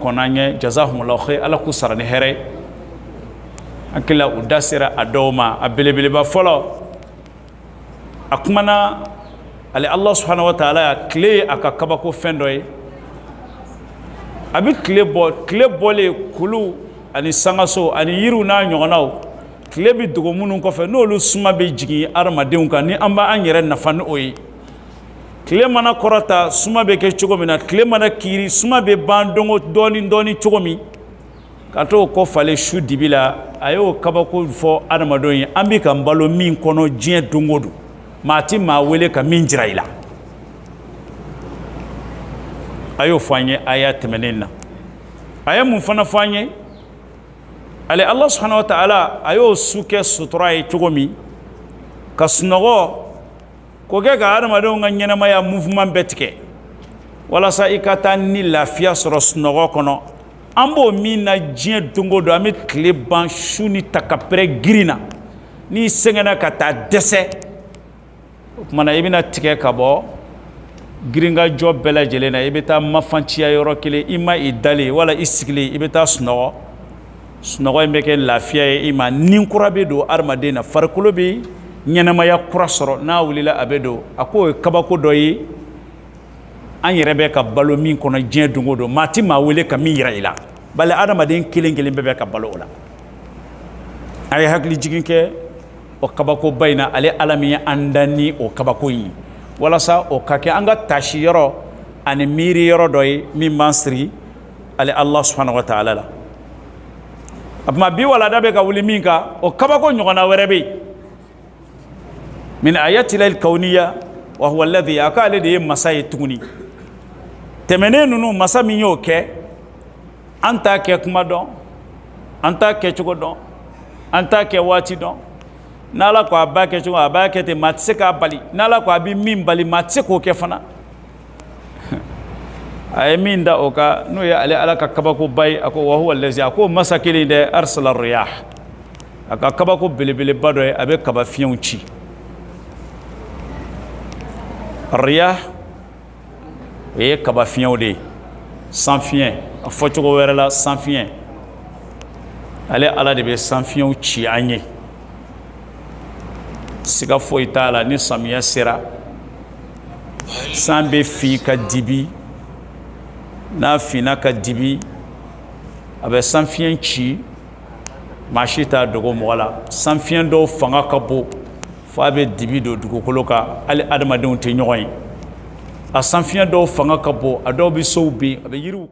Kɔnɔ an ɲɛ, jazakumullahu khair, Ala k'u sara ni hɛrɛ ye. An hakili u da sera a dɔw ma. A belebeleba fɔlɔ, a kumana ale Allah subhanahu wa ta'ala ya tile ye a ka kabako fɛn dɔ ye. A bɛ tile bɔ, tile bɔlen kulu ani sangaso ani yiriw n'a ɲɔgɔnnaw, tile bɛ dogo minnu kɔfɛ, n'olu suma bɛ jigin adamadenw kan, ni an b'an yɛrɛ nafa ni o ye. Tile mana kɔrɔta, suma bɛ kɛ cogo min na, tile mana kiiri, suma bɛ ban dongo dɔɔni dɔɔni cogo min, ka t'o kɔ falen su dibi la. A y'o kabako fɔ adamadenw ye, an bɛ ka balo min kɔnɔ diɲɛ don o don, maa tɛ maa wele ka min jira i la. A y'o fɔ an ye aya tɛmɛnen na. A ye mun fana fɔ an ye? Ale Allah subhanahu wa ta'ala, a y'o su kɛ sutura ye cogo min, ka sunɔgɔ k'o kɛ ka adamadenw ka ɲɛnamaya mouvement bɛɛ tigɛ, walasa i ka taa ni lafiya sɔrɔ sunɔgɔ kɔnɔ. An b'o min na diɲɛ don o don, an bɛ tile ban su ni takapɛrɛ girin na. N'i sɛgɛnna ka taa dɛsɛ, o tuma na i bɛna tigɛ ka bɔ girinkajɔ bɛɛ lajɛlen na, i bɛ taa mafanciya yɔrɔ kelen, i ma i dalen wala i sigilen, i bɛ taa sunɔgɔ. Sunɔgɔ in bɛ kɛ lafiya ye i ma, ni kura bɛ don adamaden na, farikolo bɛ ɲɛnamaya kura sɔrɔ, n'a wulila a bɛ don. A k'o ye kabako dɔ ye an yɛrɛ bɛ ka balo min kɔnɔ diɲɛ don o don, maa tɛ maa wele ka min yira i la, bali adamaden kelen kelen bɛɛ bɛ ka balo o la. A ye hakili jigin kɛ o kabakoba in na, ale Ala min ye an dan ni o kabako in ye, walasa o ka kɛ an ka taasi yɔrɔ ani miiri yɔrɔ dɔ ye min b'an siri ale Allah subhanahu wa ta'ala la. A tuma bi walada bɛ ka wuli min kan, o kabako ɲɔgɔnna wɛrɛ bɛ yen, min ayatillahi alkauniya wa huwa alladhi, a k'ale de ye masa ye tuguni. Tɛmɛnen ninnu, masa min y'o kɛ, an t'a kɛ kuma dɔn, an t'a kɛ cogo dɔn, an t'a kɛ waati dɔn. N'Ala ko a b'a kɛ cogo, a b'a kɛ ten, maa tɛ se k'a bali. N'Ala ko a bɛ min bali, maa tɛ se k'o kɛ fana. A ye min da o kan, n'o ye ale Ala ka kabakoba ye, a ko wa huwa allazi, a ko masa kelen dɛ, arsala riyah, a ka kabako belebeleba dɔ ye, a bɛ kaba fiɲɛw ci. Riyah, o ye kaba fiɲɛw de ye, sanfiɲɛ, a fɔcogo wɛrɛ la sanfiɲɛ. Ale Ala de bɛ sanfiɲɛw ci an ye. Siga foyi t'a la, ni samiya sera, san bɛ fin ka dibi. N'a finna ka dibi, a bɛ sanfiɲɛ ci, maa si t'a dogo mɔgɔ la. Sanfiɲɛ dɔw fanga ka bon fo a bɛ dibi don dugukolo kan, hali adamadenw tɛ ɲɔgɔn ye. A sanfiɲɛ dɔw fanga ka bon, a dɔw bɛ sow bin, a bɛ yiriw